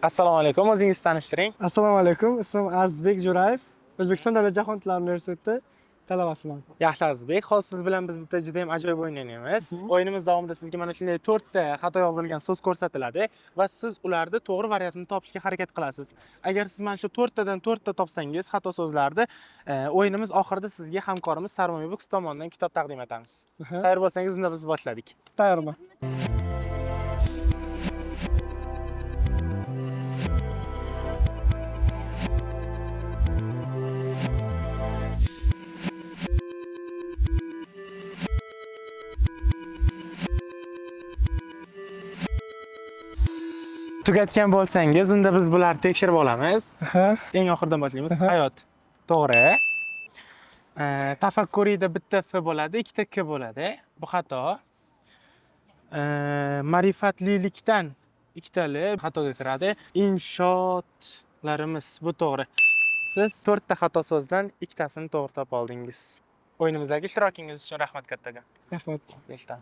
Assalomu alaykum, o'zingizni tanishtiring. Assalomu alaykum, ismim Azizbek Jo'rayev. O'zbekiston davlat jahon tillari universiteti talabasiman. Yaxshi, Azizbek, hozir siz bilan biz bitta juda ham ajoyib o'yin o'ynaymiz. O'yinimiz davomida sizga mana shunday to'rtta xato yozilgan so'z ko'rsatiladi va siz ularni to'g'ri variantini topishga harakat qilasiz. Agar siz mana shu to'rttadan to'rtta topsangiz xato so'zlarni, o'yinimiz oxirida sizga hamkorimiz Sarmoya Books tomonidan kitob taqdim etamiz. Tayyor bo'lsangiz, unda biz boshladik. Tayyorman. Tugatgan bo'lsangiz, unda biz bularni tekshirib olamiz. Eng oxiridan boshlaymiz. Hayot. To'g'ri. Tafakkuriyda bitta f bo'ladi, ikkita k bo'ladi. Bu xato. Ma'rifatlilikdan ikkita l xatoga kiradi. Inshootlarimiz, bu to'g'ri. Siz to'rtta xato so'zdan ikkitasini to'g'ri topa oldingiz. O'yinimizdagi ishtirokingiz uchun rahmat kattakon. Rahmat. Beshta.